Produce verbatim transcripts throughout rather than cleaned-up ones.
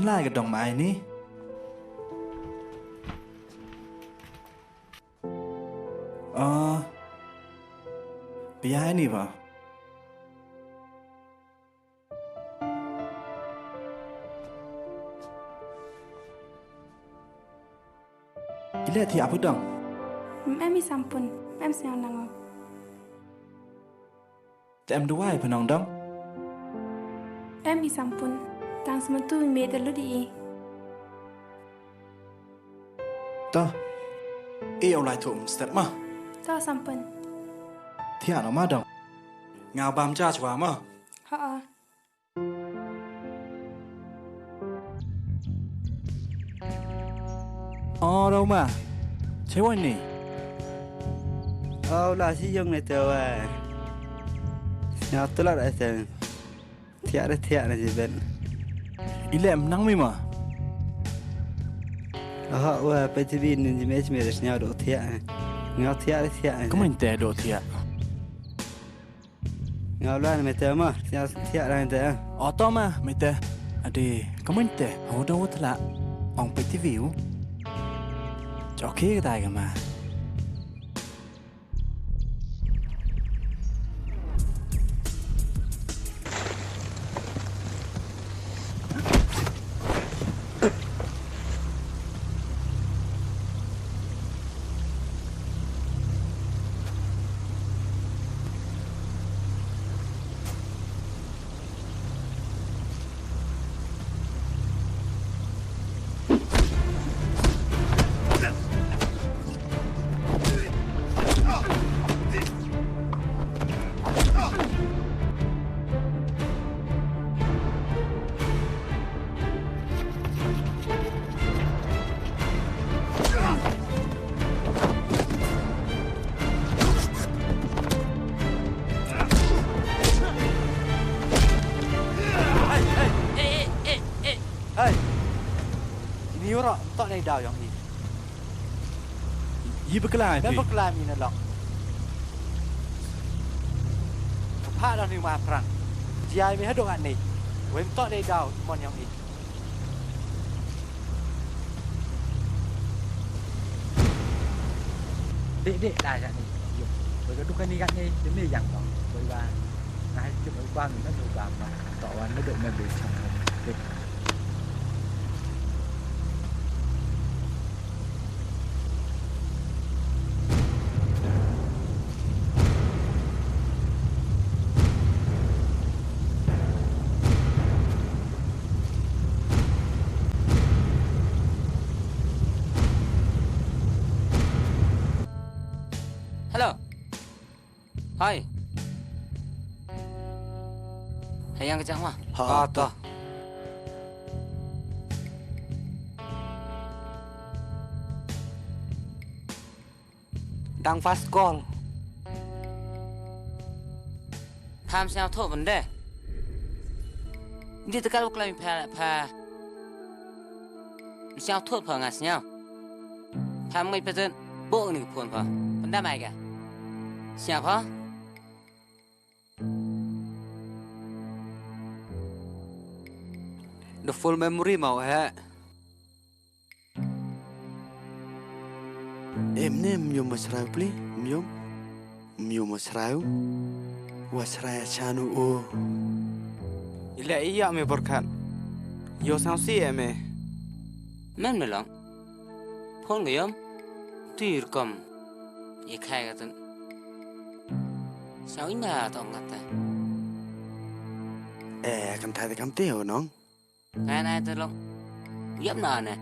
Lai ka dong mai ni. Ah, pia ni ba. Ile thiah phi dong? Em i sampun, em sñiaw nang o. Te em duwai phi nong dong? Em i sampun, tang smetu me te lu di i. To, e o lai thum step ma. To sampun. Thiah no ma dong. Nga bam cha chwa ma. Ha. O, rau ma. Che wan ni. O, la si yong ne te wa. Sñiaw tu la ra te. Thiah re thiah na ji ben. Ile em nang mi ma. Aha, wa pe ti bi ni ji me ji me re sñiaw do thiah. Nga thiah re thiah. Kaman te do thiah. Nga u la ni me te ma, sñiaw thiah ra ni te. O to ma, me te. Adi, kaman te, ho da wot la. Ong pe ti vi u. Chok ki ka tai ka ma. Hei, hei, hei, hei, hei. Hei. Ini ura, tak naik daw yang ini. Yi bakla, yi bakla mi na lok. Ka pha da ni ma pran. Jia mi hadok at ni. Wei mtok dei daw mon yong i. Dek dek da kat ni. Yo. Wei ka dukan ni kat ni, demi yang tong. Wei ba. Ngai cip wei ba mi na dukan ba. Tok wan na dok na dek chang. Dek. Hello. Hi. Hei, yang kejang ma. Ha, ha, to. Dang first call. Tham sñiaw thoh bende. Di tekal u klam pha, pha. Sñiaw thoh pha nga sñiaw. Tham ngai peten bo ni phone pha. Penda mai ka. Sñiaw pha. The full memory mau he. Em ne, em yom wa srai pli, em yom. Em yom wa srai u. Wa srai a chanu o. Ila iya me borkat. Yo sang si em e. Men me long. Phone ka yom. Tuir kom. Ye khai ka tun. Sang i ma tong kata. Eh, kan thai te kam te ho nong. Ngai nai te long. Yap na ne.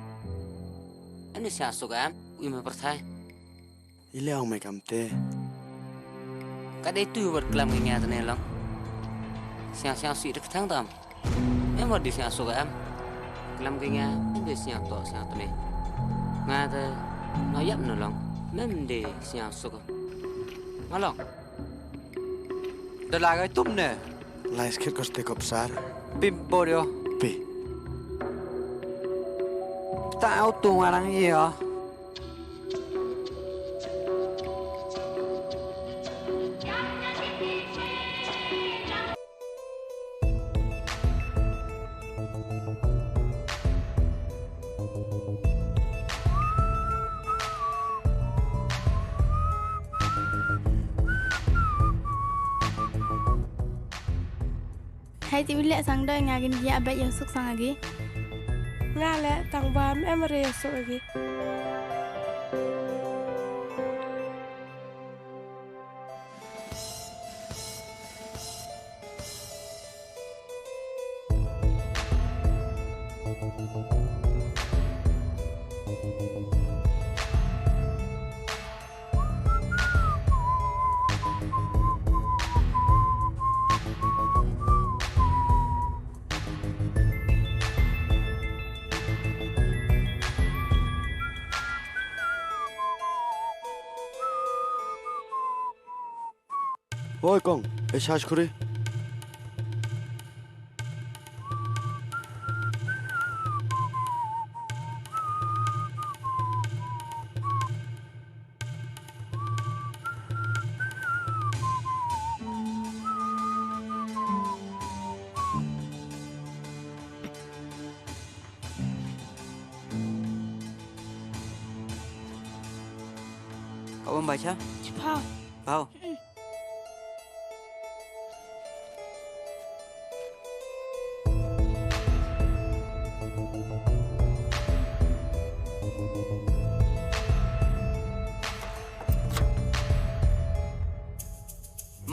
Ani sia suk am, ui me pyrthai. I le ong me kam te. Ka dei tu wat klam ki nga te ne long. Sia sia si de ktang tam. Em wat di sia suk am. Klam ki nga, em de sia to sia te ne. Nga te, no yap no long. Mem de sia suk. Nga long. Da la gai tum ne. Lai skit ko ste kop sar. Pim podio. Pi. Ta au tu ngarang io. Hai ti u leh sang doi nga gin ya bait ya suk sang agi. Nga leh tang bam em re suk agi. Oi kong, e sas khuri. Ka wam bai cha? Chipau. Pau.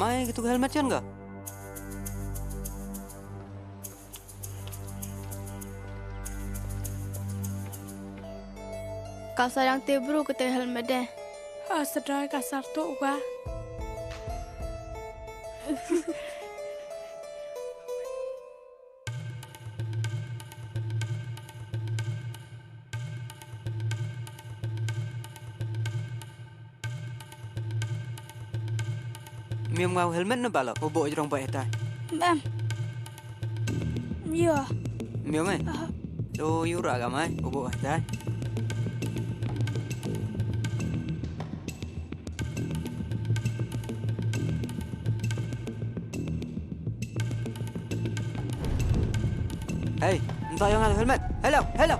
Mai, kitu ka helmet chan ka? Ka sarang te bru kate helmet de. Ha, sadai ka sar tu wa. Miam nga u helmet na balok, u bo jrong bai hatai. Bam. Yo. Miam mai. Aha. To yu ra ga mai, u bo hatai. Hey, nta yong helmet. Hello, hello.